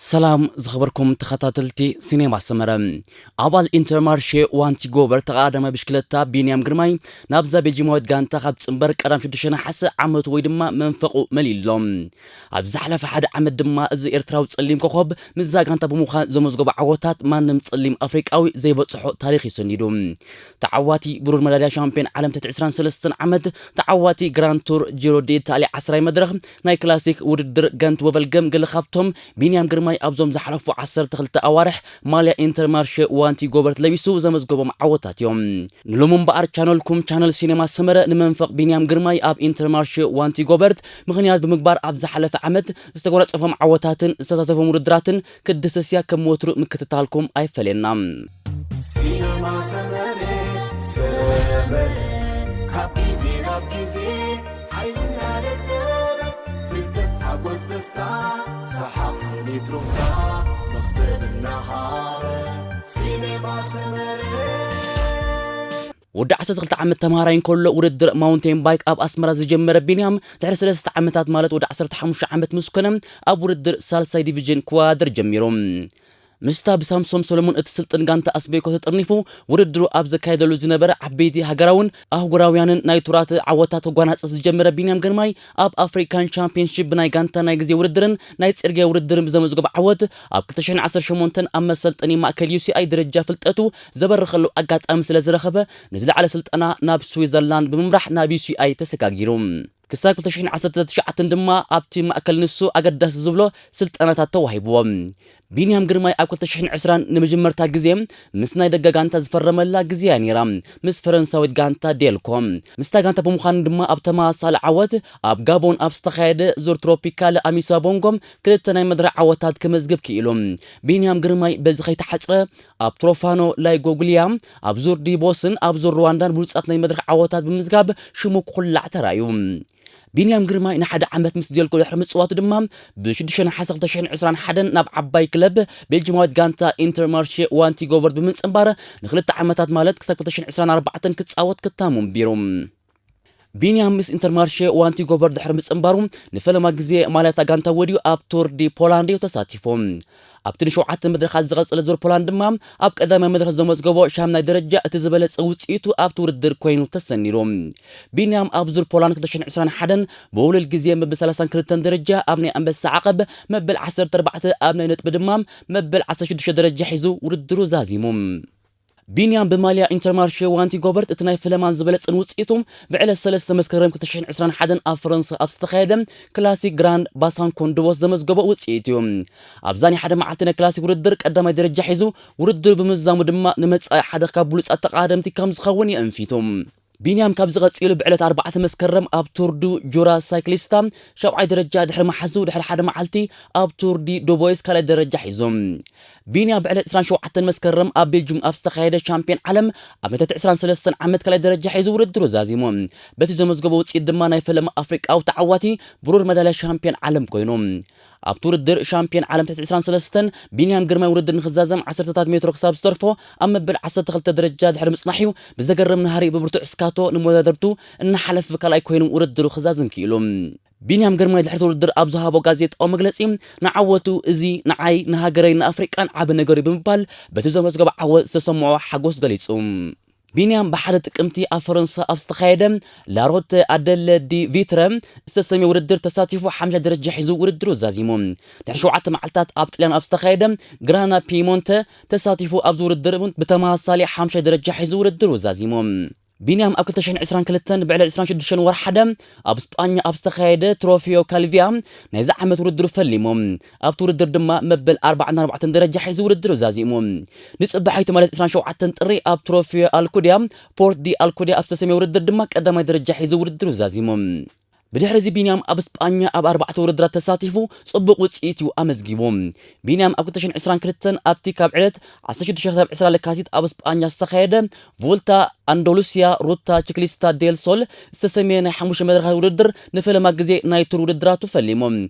ሰላም ዝኸበርኩም ተኸታተልቲ ሲኔማ ሰመረ። ኣባል ኢንተርማርሼ ዋንቲ ጎበር ተቐዳዳማይ ብሽክለታ ቢንያም ግርማይ ናብዛ ቤልጂማዊት ጋንታ ካብ ጽንበር ቀዳም ሽዱሽተ ነሓሰ ዓመቱ ወይ ድማ መንፈቑ መሊሉ ኣሎ። ኣብ ዝሓለፈ ሓደ ዓመት ድማ እዚ ኤርትራዊ ጸሊም ኮኸብ ምስዛ ጋንታ ብምዃን ዘመዝገቦ ዓወታት ማንም ጸሊም ኣፍሪቃዊ ዘይበጽሖ ታሪኽ እዩ ሰኒዱ። ተዓዋቲ ብሩር መዳልያ ሻምፒዮን ዓለም ትሕቲ ዕስራን ሰለስተን ዓመት፣ ተዓዋቲ ግራንድ ቱር ጂሮ ዲ ኢታሊ ዓስራይ መድረኽ፣ ናይ ክላሲክ ውድድር ገንት ወበልገም ገለ ካብቶም ቢንያም ግርማይ ኣብዞም ዝሓለፉ ዓሰርተ ክልተ ኣዋርሕ ማልያ ኢንተርማርሼ ዋንቲ ጎበርት ለቢሱ ዘመዝገቦም ዓወታት እዮም። ንሎሚ እምበኣር ቻነልኩም ቻነል ሲኔማ ሰመረ ንመንፈቕ ቢንያም ግርማይ ኣብ ኢንተርማርሼ ዋንቲ ጎበርት ምኽንያት ብምግባር ኣብ ዝሓለፈ ዓመት ዝተጎናጸፎም ዓወታትን ዝተሳተፎም ውድድራትን ክድስስያ ከም ወትሩ ምክትታልኩም ኣይፈለየና። ሲነማ ሰመረ፣ ሰመረ፣ ካብ ግዜ ናብ ግዜ ሓይልና ደለበ፣ ፍልጠት፣ ሓጎስ፣ ደስታ፣ ሰሓቕ፣ ስኒት፣ ሩፍታ፣ መኽሰብ እናሃበ። ሲነማ ሰመረ። ወዲ ዓሰርተ ክልተ ዓመት ተምሃራይ እንከሎ ውድድር ማውንቴን ባይክ ኣብ ኣስመራ ዝጀመረ ቢንያም፣ ድሕሪ ሰለስተ ዓመታት ማለት ወዲ ዓሰርተ ሓሙሽተ ዓመት ምስ ኮነ ኣብ ውድድር ሳልሳይ ዲቪዥን ክወዳደር ጀሚሩ። ምስታ ብሳምሶም ሰሎሞን እትስልጥን ጋንታ ኣስቤኮ ተጠርኒፉ ውድድሩ ኣብ ዘካየደሉ ዝነበረ ዓበይቲ ሃገራውን ኣህጉራውያንን ናይ ቱራት ዓወታት ክጓናጽፍ ዝጀመረ ቢንያም ግርማይ፣ ኣብ ኣፍሪካን ቻምፒየንሺፕ ብናይ ጋንታ ናይ ግዜ ውድድርን ናይ ጽርግያ ውድድርን ብዘመዝገቦ ዓወት፣ ኣብ ክልተ ሽሕን ዓሰርተ ሸሞንተን ኣብ መሰልጠኒ ማእከል ዩ ሲ ኣይ ደረጃ ፍልጠቱ ዘበርኸሉ ኣጋጣሚ ስለ ዝረኸበ፣ ንዝለዓለ ስልጠና ናብ ስዊዘርላንድ ብምምራሕ ናብ ዩ ሲ ኣይ ተሰጋጊሩ። ክሳብ ክልተ ሽሕን ዓሰርተ ትሽዓተን ድማ ኣብቲ ማእከል ንሱ ኣገዳሲ ዝብሎ ስልጠናታት ተዋሂብዎ። ቢንያም ግርማይ ኣብ ክልተ ሽሕን ዕስራን ንመጀመርታ ግዜ ምስ ናይ ደገ ጋንታ ዝፈረመላ ግዜ እያ ነይራ፣ ምስ ፈረንሳዊት ጋንታ ዴልኮ። ምስታ ጋንታ ብምዃኑ ድማ ኣብ ተመሳሳሊ ዓወት ኣብ ጋቦን ኣብ ዝተኻየደ ዙር ትሮፒካል ኣሚሳ ቦንጎ ክልተ ናይ መድረኽ ዓወታት ክመዝግብ ክኢሉ። ቢንያም ግርማይ በዚ ከይተሓጽረ፣ ኣብ ትሮፋኖ ላይጎጉሊያ፣ ኣብ ዙር ዲቦስን ኣብ ዙር ሩዋንዳን ብሉጻት ናይ መድረኽ ዓወታት ብምምዝጋብ ሽሙ ክኹላዕ ተራእዩ። ቢንያም ግርማይ ንሓደ ዓመት ምስ ዴልኮ ድሕሪ ምጽዋቱ ድማ፣ ብ ሽዱሽተ ነሓሰ ክልተ ሽሕን ዕስራን ሓደን ናብ ዓባይ ክለብ ቤልጂማዊት ጋንታ ኢንተርማርሼ ዋንቲ ጎበርት ብምጽንባር፣ ንክልተ ዓመታት ማለት ክሳብ ክልተ ሽሕን ዕስራን ኣርባዕተን ክጻወት ክታሙ ኣንቢሩ። ቢንያም ምስ ኢንተርማርሼ ዋንቲ ጎበርት ድሕሪ ምጽንባሩ፣ ንፈለማ ግዜ ማልያ እታ ጋንታ ወድዩ ኣብ ቱር ዲ ፖላንድ እዩ ተሳቲፉ። ኣብቲ ንሸውዓተ መድረኻት ዝቐጸለ ዙር ፖላንድ ድማ፣ ኣብ ቀዳማይ መድረኽ ዘመዝገቦ ሻምናይ ደረጃ እቲ ዝበለጸ ውጽኢቱ ኣብቲ ውድድር ኮይኑ ተሰኒዱ። ቢንያም ኣብ ዙር ፖላንድ ክልተ ሽሕን ዕስራን ሓደን ብውሉል ግዜ መበል ሰላሳን ክልተን ደረጃ ኣብ ናይ ኣንበሳ ዓቐብ፣ መበል ዓሰርተ ኣርባዕተ ኣብ ናይ ነጥቢ ድማ መበል ዓሰርተ ሽዱሽተ ደረጃ ሒዙ ውድድሩ ዛዚሙ። ቢንያም ብማልያ ኢንተርማርሼ ዋንቲ ጎበርት እቲ ናይ ፈለማን ዝበለጸን ውጽኢቱ ብዕለት ሰለስተ መስከረም ክልተ ሽሕን ዕስራን ሓደን ኣብ ፈረንሳ ኣብ ዝተኻየደ ክላሲክ ግራንድ ባሳንኮን ድቦስ ዘመዝገቦ ውጽኢት እዩ። ኣብዛ ናይ ሓደ መዓልቲ ናይ ክላሲክ ውድድር ቀዳማይ ደረጃ ሒዙ ውድድሩ ብምዝዛሙ ድማ ንመጻኢ ሓደ ካብ ብሉጻት ተቐዳደምቲ ከም ዝኸውን የእንፊቱ። ቢንያም ካብዚ ቀጺሉ ብዕለት ኣርባዕተ መስከረም ኣብ ቱር ዱ ጁራ ሳይክሊስታ ሻብዓይ ደረጃ ድሕሪ መሓዙ ድሕሪ ሓደ መዓልቲ ኣብ ቱር ዲ ዱቦይስ ካልኣይ ደረጃ ሒዙ። ቢንያም ብዕለት ዕስራን ሸውዓተን መስከረም ኣብ ቤልጁም ኣብ ዝተኻየደ ሻምፒዮን ዓለም ኣብ ናይ ትሕቲ ዕስራን ሰለስተን ዓመት ካልኣይ ደረጃ ሒዙ ውድድሩ ዛዚሙ። በቲ ዘመዝገቦ ውጽኢት ድማ ናይ ፈለማ ኣፍሪቃዊ ተዓዋቲ ብሩር መዳልያ ሻምፒዮን ዓለም ኮይኑ። ኣብቲ ውድድር ሻምፒዮን ዓለም ትሕቲ ዕስራን ሰለስተን ቢንያም ግርማይ ውድድር ንክዛዘም ዓሰርተታት ሜትሮ ክሳብ ዝተርፎ ኣብ መበል ዓሰርተ ክልተ ደረጃ ድሕሪ ምጽናሕ እዩ ብዘገርም ናህሪ ብብርቱዕ እስካቶ ንመወዳደርቱ እናሓለፈ ካልኣይ ኮይኑ ውድድሩ ክዛዝም ክኢሉ። ቢንያም ግርማይ ድሕሪ እቲ ውድድር ኣብ ዝሃቦ ጋዜጣዊ መግለጺ፣ ንዓወቱ እዚ ንዓይ፣ ንሃገረይ፣ ንኣፍሪቃን ዓቢ ነገር እዩ ብምባል በቲ ዘመዝገቦ ዓወት ዝተሰምዖ ሓጎስ ገሊጹ። ቢንያም ብሓደ ጥቅምቲ ኣብ ፈረንሳ ኣብ ዝተኻየደ ላሮተ ኣደለ ዲ ቪትረ ዝተሰምየ ውድድር ተሳቲፉ ሓምሻይ ደረጃ ሒዙ ውድድሩ ዛዚሙ። ድሕሪ ሸውዓተ መዓልታት ኣብ ጥልያን ኣብ ዝተኻየደ ግራና ፒሞንተ ተሳቲፉ ኣብዚ ውድድር እውን ብተመሳሳሊ ሓምሻይ ደረጃ ሒዙ ውድድሩ ዛዚሙ። ቢንያም ኣብ ክልተ ሽሕን ዕስራን ክልተን ብዕለት ዕስራን ሽዱሽተን ወርሒ ሓደ ኣብ ስጳኛ ኣብ ዝተኻየደ ትሮፊዮ ካልቪያ ናይዚ ዓመት ውድድሩ ፈሊሙ። ኣብቲ ውድድር ድማ መበል ኣርባዓን ኣርባዕተን ደረጃ ሒዙ ውድድሩ ዛዚሙ። ንጽባሒቱ ማለት ዕስራን ሸውዓተን ጥሪ ኣብ ትሮፊዮ ኣልኩድያ፣ ፖርት ዲ ኣልኩድያ ኣብ ዝተሰምየ ውድድር ድማ ቀዳማይ ደረጃ ሒዙ ውድድሩ ዛዚሙ። ብድሕሪ እዚ ቢንያም ኣብ ስጳኛ ኣብ ኣርባዕተ ውድድራት ተሳቲፉ ጽቡቕ ውጽኢት እዩ ኣመዝጊቡ። ቢንያም ኣብ ክልተ ሽሕን ዕስራን ክልተን ኣብቲ ካብ ዕለት ዓሰርተ ሽዱሽተ ክሳብ ዕስራ ለካቲት ኣብ ስጳኛ ዝተኻየደ ቮልታ ኣንዳሉስያ ሩታ ቺክሊስታ ዴል ሶል ዝተሰምየ ናይ ሓሙሽተ መድረኻት ውድድር ንፈለማ ግዜ ናይ ቱር ውድድራቱ ፈሊሙ።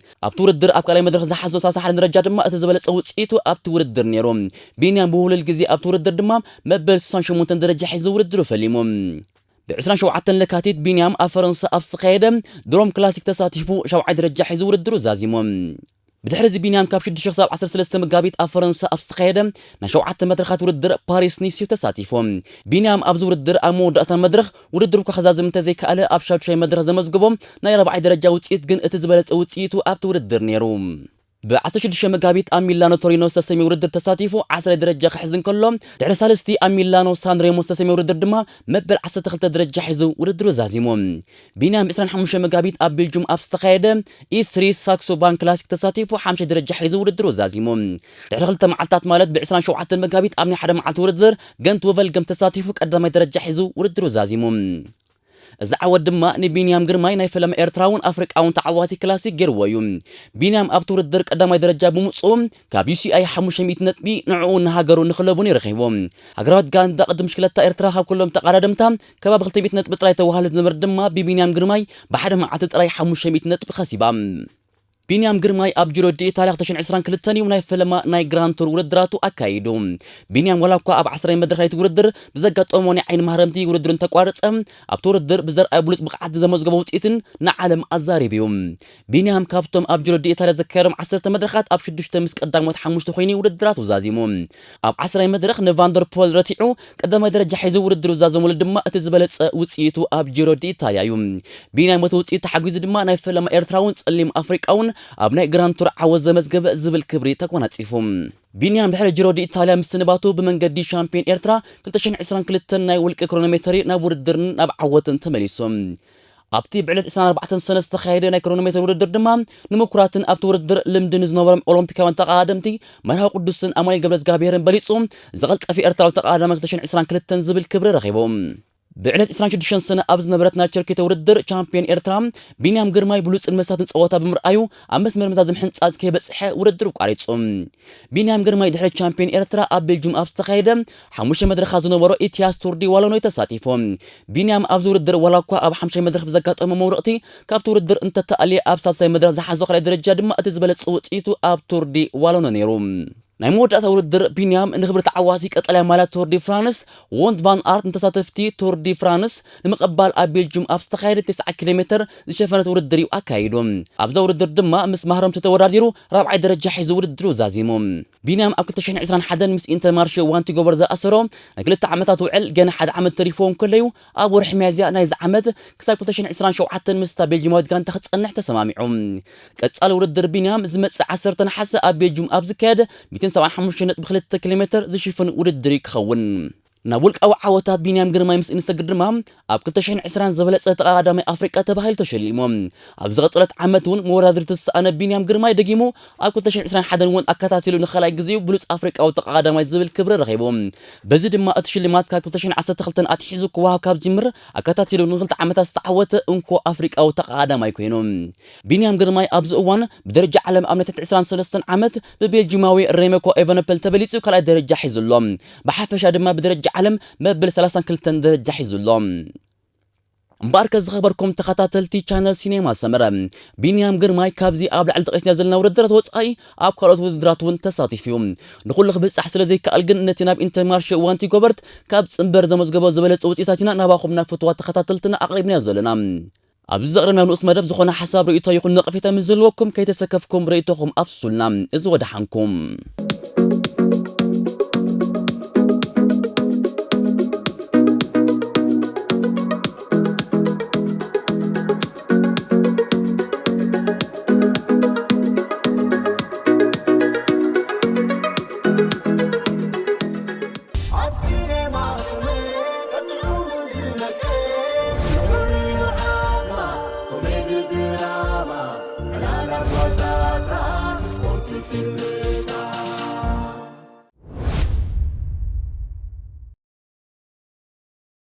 ኣብቲ ውድድር ኣብ ካልኣይ መድረኽ ዝሓዞ ሰላሳ ሓደ ደረጃ ድማ እቲ ዝበለጸ ውጽኢቱ ኣብቲ ውድድር ነይሩ። ቢንያም ብውህሉል ግዜ ኣብቲ ውድድር ድማ መበል ስሳን ሸሞንተን ደረጃ ሒዙ ውድድሩ ፈሊሙ። ብ27 ለካቲት ቢንያም ኣብ ፈረንሳ ኣብ ዝተኻየደ ድሮም ክላሲክ ተሳቲፉ ሻውዓይ ደረጃ ሒዙ ውድድሩ ዛዚሙ። ብድሕሪ እዚ ቢንያም ካብ ሽዱሽተ ክሳብ ዓሰርተ ሰለስተ መጋቢት ኣብ ፈረንሳ ኣብ ዝተኻየደ ናይ ሸውዓተ መድረኻት ውድድር ፓሪስ ኒስ እዩ ተሳቲፉ። ቢንያም ኣብዚ ውድድር ኣብ መወዳእታ መድረኽ ውድድሩ ከኸዛዝም እንተዘይከኣለ ኣብ ሻዱሻይ መድረኽ ዘመዝግቦ ናይ ራብዓይ ደረጃ ውፅኢት ግን እቲ ዝበለፀ ውፅኢቱ ኣብቲ ውድድር ነይሩ። ብ16 መጋቢት ኣብ ሚላኖ ቶሪኖ ዝተሰምየ ውድድር ተሳቲፉ ዓስራይ ደረጃ ክሕዝ እንከሎ ድሕሪ ሳልስቲ ኣብ ሚላኖ ሳንሬሞ ዝተሰምየ ውድድር ድማ መበል ዓሰርተ ክልተ ደረጃ ሒዙ ውድድሩ ዛዚሙ። ቢንያም ብ25 መጋቢት ኣብ ቤልጁም ኣብ ዝተኻየደ ኢስሪ ሳክሶ ባንክ ክላሲክ ተሳቲፉ ሓምሻይ ደረጃ ሒዙ ውድድሩ ዛዚሙ። ድሕሪ ክልተ መዓልታት ማለት ብ27 መጋቢት ኣብ ናይ ሓደ መዓልቲ ውድድር ገንት ወቨልገም ተሳቲፉ ቀዳማይ ደረጃ ሒዙ ውድድሩ ዛዚሙ። እዚ ዓወት ድማ ንቢንያም ግርማይ ናይ ፈለማ ኤርትራውን ኣፍሪቃውን ተዓዋቲ ክላሲክ ገይርዎ እዩ። ቢንያም ኣብቲ ውድድር ቀዳማይ ደረጃ ብምውፅኡ ካብ ዩ ሲ ኣይ ሓሙሽተ ሚእቲ ነጥቢ ንዕኡ ንሃገሩ ንክለቡን ይረኺቡ። ሃገራዊት ጋንታ ቅድም ሽክለታ ኤርትራ ካብ ኩሎም ተቃዳደምታ ከባቢ ክልተ ሚእቲ ነጥቢ ጥራይ ተዋህሉ ዝነበረ ድማ ብቢንያም ግርማይ ብሓደ መዓልቲ ጥራይ ሓሙሽተ ሚእቲ ነጥቢ ከሲባ። ቢንያም ግርማይ ኣብ ጂሮ ዲ ኢታልያ ክልተ ሽሕን ዕስራን ክልተን እዩ ናይ ፈለማ ናይ ግራንድ ቱር ውድድራቱ ኣካይዱ። ቢንያም ዋላ እኳ ኣብ ዓስራይ መድረኽ ናይቲ ውድድር ብዘጋጠሞ ናይ ዓይኒ ማህረምቲ ውድድሩ እንተቋረጸ ኣብቲ ውድድር ብዘርኣዩ ብሉጽ ብቕዓት ዘመዝገቦ ውፅኢትን ንዓለም ኣዛሪቡ እዩ። ቢንያም ካብቶም ኣብ ጂሮ ዲ ኢታልያ ዘካየዶም ዓሰርተ መድረኻት ኣብ ሽዱሽተ ምስ ቀዳሞት ሓሙሽተ ኮይኑ ውድድራቱ ዛዚሙ። ኣብ ዓስራይ መድረኽ ንቫንደር ፖል ረቲዑ ቀዳማይ ደረጃ ሒዙ ውድድሩ ዛዘመሉ ድማ እቲ ዝበለጸ ውፅኢቱ ኣብ ጂሮ ዲ ኢታልያ እዩ። ቢንያም እቲ ውፅኢት ተሓጒዙ ድማ ናይ ፈለማ ኤርትራውን ጸሊም ኣፍሪቃውን ኣብ ናይ ግራንድ ቱር ዓወት ዘመዝገበ ዝብል ክብሪ ተጎናጺፉ። ቢንያም ድሕሪ ጂሮ ዲ ኢታልያ ምስንባቱ ብመንገዲ ሻምፒዮን ኤርትራ ክልተ ሽሕን ዕስራን ክልተን ናይ ውልቂ ክሮኖሜተሪ ናብ ውድድርን ናብ ዓወትን ተመሊሱ። ኣብቲ ብዕለት ዕስራን ኣርባዕተን ሰነ ዝተኻየደ ናይ ክሮኖሜተር ውድድር ድማ ንምኩራትን ኣብቲ ውድድር ልምዲ ንዝነበሮም ኦሎምፒካውያን ተቐዳደምቲ መርሃዊ ቅዱስን ኣማኑኤል ገብረዝጋብሔርን በሊጹ ዝቐልጠፈ ኤርትራዊ ተቐዳዳማይ ክልተ ሽሕን ዕስራን ክልተን ዝብል ክብሪ ረኺቡ። ብዕለት ዕስራን ሽዱሽተን ሰነ ኣብ ዝነበረት ናይ ቸርኬተ ውድድር ቻምፒዮን ኤርትራ ቢንያም ግርማይ ብሉጽን መሳትን ጸወታ ብምርኣዩ ኣብ መስመር መዛዝም ሕንጻጽ ከይበጽሐ ውድድር ኣቋሪጹ። ቢንያም ግርማይ ድሕሪ ቻምፒዮን ኤርትራ ኣብ ቤልጅም ኣብ ዝተኻየደ ሓሙሽተ መድረኻት ዝነበሮ ኢትያስ ቱር ዲ ዋሎኖ ተሳቲፉ። ቢንያም ኣብዚ ውድድር ዋላ እኳ ኣብ ሓሙሻይ መድረኽ ብዘጋጠሞ መውረቕቲ ካብቲ ውድድር እንተተኣልየ ኣብ ሳልሳይ መድረኽ ዝሓዞ ካልኣይ ደረጃ ድማ እቲ ዝበለጸ ውጽኢቱ ኣብ ቱር ዲ ዋሎኖ ነይሩ። ናይ መወዳእታ ውድድር ቢንያም ንክብሪ ተዓዋቲ ቀጠልያ ማልያ ቱር ዲ ፍራንስ ዎንት ቫን ኣርት ንተሳተፍቲ ቱር ዲ ፍራንስ ንምቕባል ኣብ ቤልጅም ኣብ ዝተኻየደ ተስዓ ኪሎ ሜተር ዝሸፈነት ውድድር እዩ ኣካይዱ። ኣብዛ ውድድር ድማ ምስ ማህረምቱ ተወዳዲሩ ራብዓይ ደረጃ ሒዙ ውድድሩ ዛዚሙ። ቢንያም ኣብ ክልተ ሽሕን ዕስራን ሓደን ምስ ኢንተርማርሼ ዋንቲጎበር ዝኣሰሮ ናይ ክልተ ዓመታት ውዕል ገና ሓደ ዓመት ተሪፍዎ እንከለዩ ኣብ ወርሒ ሚያዝያ ናይዚ ዓመት ክሳብ ክልተ ሽሕን ዕስራን ሸውዓተን ምስታ ቤልጅማዊት ጋንታ ክጸንሕ ተሰማሚዑ። ቀጻሊ ውድድር ቢንያም ዝመጽእ ዓሰርተ ነሓሰ ኣብ ቤልጅም ኣብ ዝካየድ ሚእትን ሰብዓን ሓሙሽተን ነጥቢ ክልተ ኪሎ ሜተር ዝሽፍን ውድድር እዩ ክኸውን። ናብ ውልቃዊ ዓወታት ቢንያም ግርማይ ምስ እንሰግድ ድማ ኣብ ክልተ ሽሕን ዕስራን ዝበለጸ ተቐዳዳማይ ኣፍሪቃ ተባሂሉ ተሸሊሙ። ኣብ ዝቐጸለት ዓመት እውን መወዳድርቲ ዝሰኣነ ቢንያም ግርማይ ደጊሙ ኣብ ክልተ ሽሕን ዕስራን ሓደን እውን ኣከታቲሉ ንኻልኣይ ግዜኡ ብሉጽ ኣፍሪቃዊ ተቐዳዳማይ ዝብል ክብሪ ረኺቡ። በዚ ድማ እቲ ሽልማት ካብ ክልተ ሽሕን ዓሰርተ ክልተን ኣትሒዙ ክወሃብ ካብ ዝጅምር ኣከታቲሉ ንክልተ ዓመታት ዝተዓወተ እንኮ ኣፍሪቃዊ ተቐዳዳማይ ኮይኑ። ቢንያም ግርማይ ኣብዚ እዋን ብደረጃ ዓለም ኣብ ናይ ትሕቲ ዕስራን ሰለስተን ዓመት ብቤልጂማዊ ሬሜኮ ኤቨነፐል ተበሊጹ ካልኣይ ደረጃ ሒዙ ኣሎ። ብሓፈሻ ድማ ብደረጃ ዓለም መበል ሰላሳን ክልተን ደረጃ ሒዙ ኣሎ። እምበኣርከ ዝኸበርኩም ተኸታተልቲ ቻነል ሲኔማ ሰመረ፣ ቢንያም ግርማይ ካብዚ ኣብ ላዕሊ ጠቒስና ዘለና ውድድራት ወጻኢ ኣብ ካልኦት ውድድራት እውን ተሳቲፉ እዩ። ንኹሉ ክብጻሕ ስለ ዘይከኣል ግን ነቲ ናብ ኢንተርማርሼ ዋንቲ ጎበርት ካብ ጽንበር ዘመዝገቦ ዝበለጸ ውጽኢታት ኢና ናባኹም ናብ ፍትዋት ተኸታተልትና ኣቕሪብናዮ ዘለና። ኣብዚ ዘቕረብናዮ ንኡስ መደብ ዝኾነ ሓሳብ ርእይቶ ይኹን ነቐፌታ ምስ ዘለወኩም ከይተሰከፍኩም ርእይቶኹም ኣፍሱሱልና። እዚ ወደሓንኩም። ኣብ ሲኔማ ስምዒት ጥዑሙ ዝነቅል፣ ፍሉይ ዓቕማ፣ ኮሜዲ ድራማ፣ ዕላላት ዋዛታት፣ ስፖርት ፊልም